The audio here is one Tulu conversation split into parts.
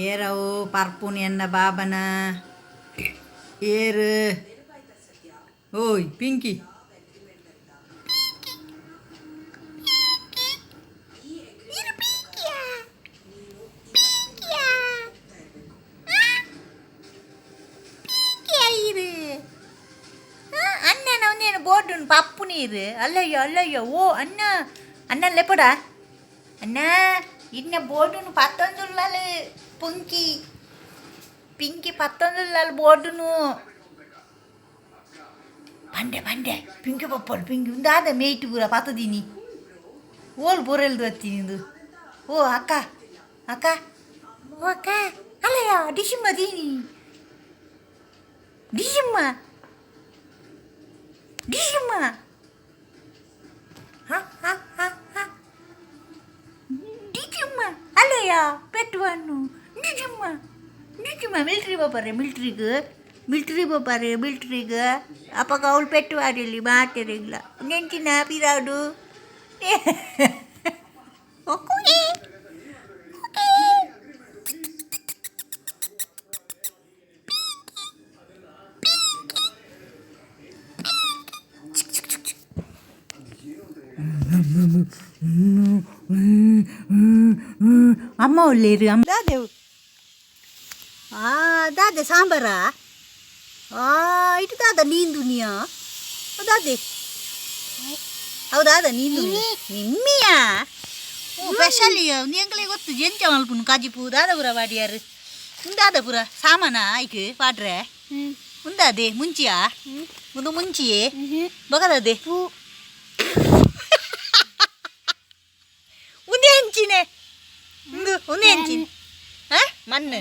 ಏರವು ಪರ್ಪುನಿ ಎನ್ನ ಬಾಬನ ಏರು. ಓಯ್ ಪಿಂಕಿ ಅಣ್ಣನ ಒಂದೇನು ಬೋರ್ಡ್ ಪಪ್ಪು ನೀರು. ಅಲ್ಲಯ್ಯೋ ಅಲ್ಲಯ್ಯೋ, ಓ ಅಣ್ಣ ಅಣ್ಣ ಲೆಪಡ ಅಣ್ಣ ಇನ್ನ ಬೋರ್ಡುನು ಪತ್ತೊಂದುಲ್ಲಾಲು. ಪುಂಕಿ ಪಿಂಕಿ ಪತ್ತೊಂದುಲ್ಲಾಲು ಬೋರ್ಡುನು. ಬಂಡೆ ಬಂಡೆ ಪಿಂಕಿ ಪಪ್ಪಲು ಪಿಂಕಿ ಉಂದಾದ ಮೇಯ್ಟು ಪೂರ ಪತ್ತದೀನಿ. ಓಲ್ ಪೂರೆಲ್ದು ಹತ್ತೀನಿ. ಓ ಅಕ್ಕ ಅಕ್ಕ, ಓ ಅಕ್ಕ, ಅಲ್ಲಯ್ಯ ಡಿಶಿಮ್ಮ ದೀನಿ ಡಿಶಿಮ್ಮ ಡಿಶಿಮ್ಮ. ಹ ಹ ಹ ಹ ಡಿಜಿಮ್ಮ ಅಲ್ಲಯ್ಯ ಪೆಟ್ಟುವನ್ನು ಡಿಜಿಮ್ಮ ಡಿಜಿಮ್ಮ. ಮಿಲ್ಟ್ರಿ ಬೋಪಾರೆ ಮಿಲ್ಟ್ರಿಗ್ ಮಿಲ್ಟ್ರಿ ಬೋಪಾರೆ ಮಿಲ್ಟ್ರಿಗ್. ಅಪ್ಪಗ ಅವಳು ಪೆಟ್ಟು ಆಡಿಲ್ಲಿ ಮಾತೆರಿಗ್ಲ ನೆಂಚಿನ ಪಿರಾಡು. ಓಕೆ ಅಮ್ಮ ಒಳ್ಳೇರು ಅಮ್ಮ ದಾದೆ. ಆ ದಾದೆ ಸಾಂಬಾರಾ? ಆ ಇటు ದಾದ ನೀಂದುನಿಯಾ? ದಾದೆ ಹೌದಾದ ನೀಂದು ನಿಮ್ಮಿಯಾ? ಓ ಸ್ಪೆಷಲ್ ಎಂಕ್ಲೆ ಗೊತ್ತು ಎಂಚ ಮಲ್ಪುನು ಕಾಜಿಪು ದಾದ ಪೂರ ವಾಡಿಯಾರು. ಉಂದಾದ ಪೂರ ಸಾಮಾನ ಐಕ್ ಪಾಡ್ರೆ ಉಂದಾದೆ ಮುಂಚಿಯಾ? ಒಂದು ಮುಂಚಿಯೇ ಬಗದಾದೆ ಉಂದೆ ಅಂಚಿನೆ ಉಂದು ಉಂದೆ ಅಂಚಿನ ಹಾಂ ಮಣ್ಣು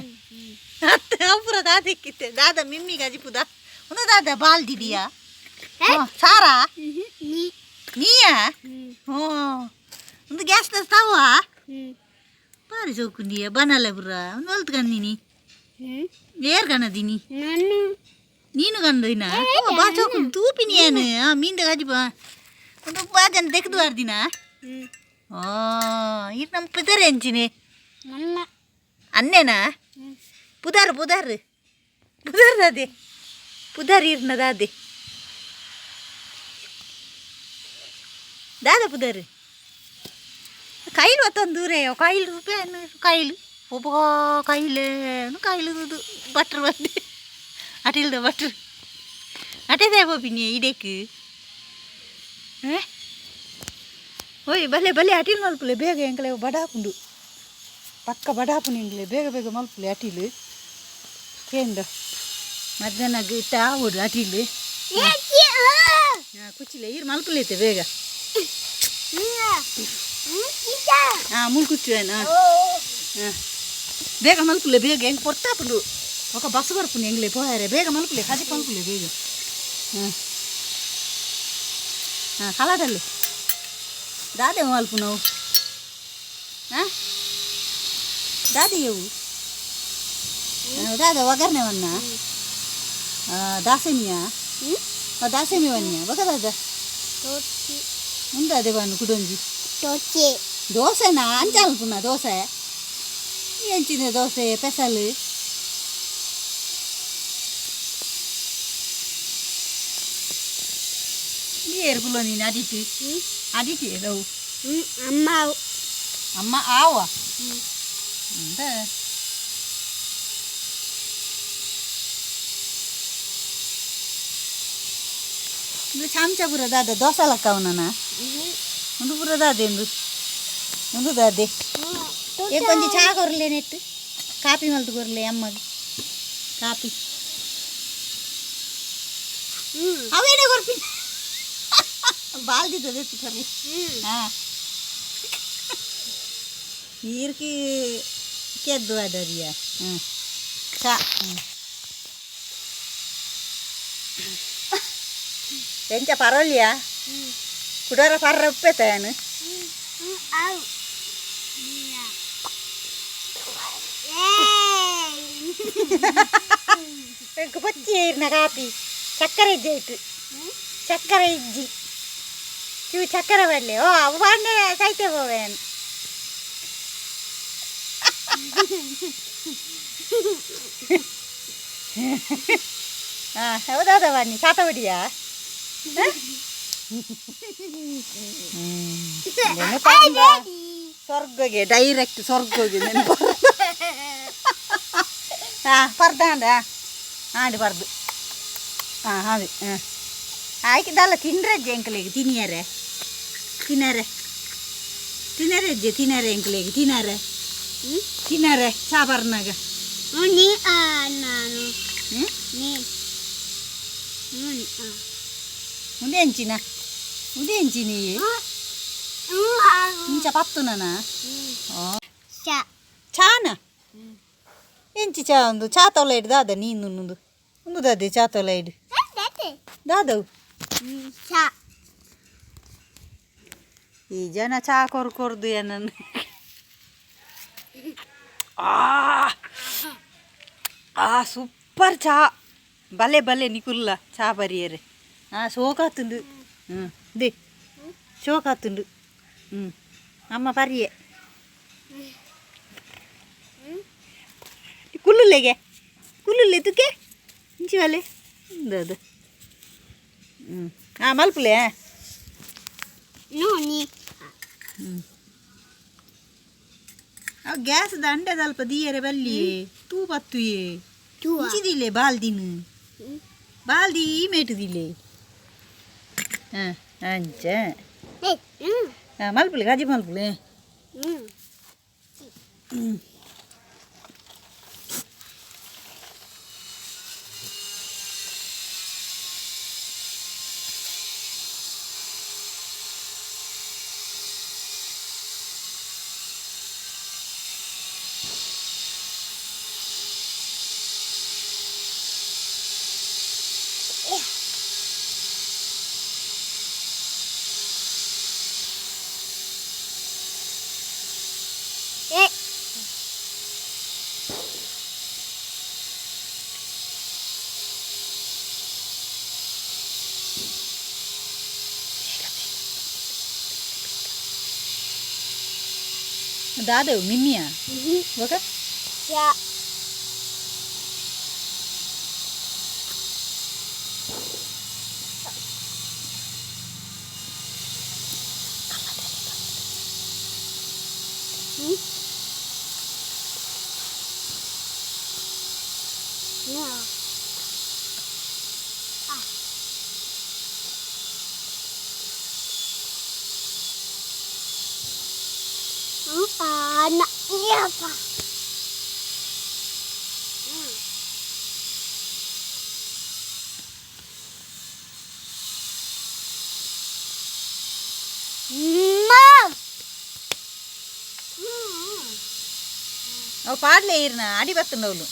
ಅತ್ತ ಅಪುರ ದಾದಕ್ಕಿತ್ತೆ ದಾದ ಮಿಮ್ಮಿ ಗಜಿಪುದ ಉಂದು ದಾದ ಬಾಲ್ದಿದೆಯಾ ಸಾರಾ ನೀಯಾ? ಹ್ಞೂ ಒಂದು ಗ್ಯಾಸ್ ತಾವ ಬಾರಿ ಸೌಕುಂದಿಯ ಬನಲ್ಲ ಪುರ ಒಂದು ಹೊಲ್ತು ಕಂದಿನಿ. ಏರ್ ಕಣದಿನಿ ನೀನು ಕಂದಿನ? ಓ ಬಾ ಚೌಕು ತೂಪಿನಿ ಏನು ಆ ಮೀನ್ದ ಗಜಿಪ ಒಂದು ಬಾಜನ ತೆಗೆದು ಬಾರ್ದಿನ. ಓ ಇದು ನಮ್ಮ ಪುದರ್ ಎಂಚಿನಿ ಅನ್ನೇನಾ? ಪುದಾರ್ ಪುದಾರ್ ಪುದಾರ್ ದಾದೆ ಪುದಾರ್ ಇರ್ನ ದಾದೆ ದಾದ ಪುದಾರ್ ಕೈಲು ಒತ್ತೊಂದು ದೂರ ಕೈಲು ರೂಪಾಯಿ ಕೈಲು ಒಬ್ಬ ಕೈಲು ಕೈಲು ಬಟ್ರ್ ಬಂದು ಅಟಿಲ್ದ ಬಟ್ರ್ ಅಟೇದೇ ಬೋಪಿನಿ ಇಡೇಕ್. ಓಯ್ ಬಲೆ ಬಲೆ ಅಟಿಲ್ ಮಲ್ಪುಲೆ ಬೇಗ ಎಂಕಲೆ ಬಡಾಪುಂಡು ಪಕ್ಕ ಬಡಾಪುಂಡು ಎಂಕ್ಲೆ ಬೇಗ ಬೇಗ ಮಲ್ಪುಲೆ ಅಟಿಲ್ ಕೇಂದ್ರ ಮಧ್ಯಾಹ್ನ ಇಟ್ಟ ಆವೊಡು ಅಟಿಲ್ ಕುಚ್ಚಿಲೆ ಈರು ಮಲ್ಪುಲೈತೆ ಬೇಗ. ಹಾಂ ಮುಳು ಕುಚ್ಚುವೇನ? ಹಾಂ ಬೇಗ ಮಲ್ಪುಲೆ ಬೇಗ ಹೆಂಗೆ ಪೊರ್ತಾಪುಂಡು ఒక ಬಸ್ ಬರ್ಪುಂಡು ಎಂಗ್ಲೆ ಪೋಯರೆ ಬೇಗ ಮಲ್ಪುಲೆ ಕಜಿ ಮಲ್ಪುಲೆ ಬೇಗ. ಹಾಂ ಹಾಂ ಕಲಾಡಲ್ಲಿ ದಾದೆ ಮಲ್ಪುನವು. ಹಾಂ ದಾದೆ ಇವು ದಾದ ಒಗ್ಗರಣೆ ವನ್ನ ದಾಸೆಮಿಯಾ? ದಾಸೆಮಿ ವನ್ಯ ಬೊಕ ದಾದ ಉಂದಾದೆ ಬನ್ನು ಕುಡೊಂಜಿ ದೋಸೆನಾ? ಅಂಚ ಮಲ್ಪುನ ದೋಸೆ ಎಂಚಿನ ದೋಸೆ ಪೆಸಲ್ ಏರು ಕುಲ್ಲ ನೀನು ಅಡಿಟಿ ಅಡಿಟಿ ಏದವು? ಅಮ್ಮ ಅಮ್ಮ ಆವ ಎಂತ ಇದು ಚಮಚ ಪೂರ ದಾದ ದೋಸೆ ಲಕ್ಕವನ ಉಂದು ಪೂರ ದಾದೆ ಉಂದು ಉಂದು ದಾದೆ ಏ ಕೊಂಚ ಚಾ ಕೊರ್ಲೆ ನೆಟ್ಟು ಕಾಪಿ ಮಲ್ತು ಕೊರ್ಲೆ ಅಮ್ಮಗ್ ಕಾಪಿ ಅವೇನೇ ಕೊರ್ಪಿನ ಬಾಲ್ದಿದ್ದದೆ ಕೊರ್ಲಿ. ಹಾಂ ನೀರ್కి ಕೆದ್ದು ಅದರಿಯ. ಹ್ಞೂ ಚಾ. ಹ್ಞೂ ಎಂಚ ಪರವಲ್ಲಿಯಾ? ಕುಡಾರ ಪರ್ರ ಉಪ್ಪೆತಾನು ಎಂಕ್ ಬಚ್ಚಿ ಏರ್ನ ಕಾಪಿ ಸಕ್ಕರೆ ಇಜ್ಜಿ ಆಯ್ತು ಸಕ್ಕರೆ ಇಜ್ಜಿ ಇವು ಚಕ್ಕರೆ ಬರಲಿ. ಓ ಅವು ಬಾಂಡೆ ಸೈತೆ ಹೋವೇನು. ಹೌದಾದ ಬನ್ನಿ ಚಾತ ಹೊಡಿಯಾ. ಸ್ವರ್ಗಗೆ ಡೈರೆಕ್ಟ್ ಸ್ವರ್ಗಗೆ ನೆನಪು. ಹಾಂ ಪರ್ದಾಂಡ ಆಂಡ್ ಪರ್ದು. ಹಾಂ ಅದೇ. ಹಾಂ ಆಯ್ಕಿದಲ್ಲ ತಿನ್ರಜ್ಜೆ ಎಂಕಲೆಗ್ ತಿನಿಯರೆ ತಿನರೆ ತಿನರೆ ಅಜ್ಜೆ ತಿನರೆ ಎಂಕಲೆಗ್ ತಿನರೆ ತಿನರೆ ಚಾ ಬರ್ನಾಗ. ಉಂದೆ ಎಂಚಿನ ಉಂದೆ ಎಂಚಿನಿ ಇಂಚ ಪತ್ತುನನ ಚಾನ ಎಂಚಿ ಚಾ ಒಂದು ಚಾ ತೊಲೈಡ್ ದಾದ ನೀನು ಉಂದು ಉಂದು ದಾದೆ ಚಾ ತೊಲೈಡ್ ದಾದವು. ಈ ಜನ ಚಾ ಕೊರು ಕೊರ್ದು ಏನನ್ನು. ಆ ಸೂಪರ್ ಚಾ ಬಲೆ ಬಲೆ ನಿಕುಲ್ಲ ಚಾ ಬರಿಯರೆ. ಆ ಶೋಕಾತುಂಡು. ಹ್ಞೂ they ಶೋಕಾತುಂಡು. ಹ್ಞೂ ಅಮ್ಮ ಪರಿಯೆ ಕುಲ್ಲುಲ್ಲೆಗೆ ಕುಲ್ಲುಲ್ಲೆ ತುಕೆ ಇಂಚಿ ಬಲೆ ಅದು. ಹ್ಞೂ ಹಾಂ ಮಲ್ಪುಲೆ. ಹ್ಞೂ ಅವು ಗ್ಯಾಸ್ದ ಅಂಡೆ ಅಲ್ಪ ದೀಯರೆ ಬಲ್ಲಿ ತೂ ಪತ್ತುಯೆ ಇಂಚಿದಿಲ್ಲೆ ಬಾಲ್ದಿನ ಬಾಲ್ದಿ ಈ ಮೇಟುದಿಲ್ಲೆ. ಹಾಂ ಅಂಚ ಹಾಂ ಮಲ್ಪುಲೆ ಗಜಿ ಮಲ್ಪುಲೆ. ಹ್ಞೂ ದಾದವು ಮಿಮ್ಮಿಯಾ ಬೊಕ ಅವು ಪಾಡ್ಲೆ ಇರ್ನ ಅಡಿ ಬತ್ತುಂಡವ್ಲು.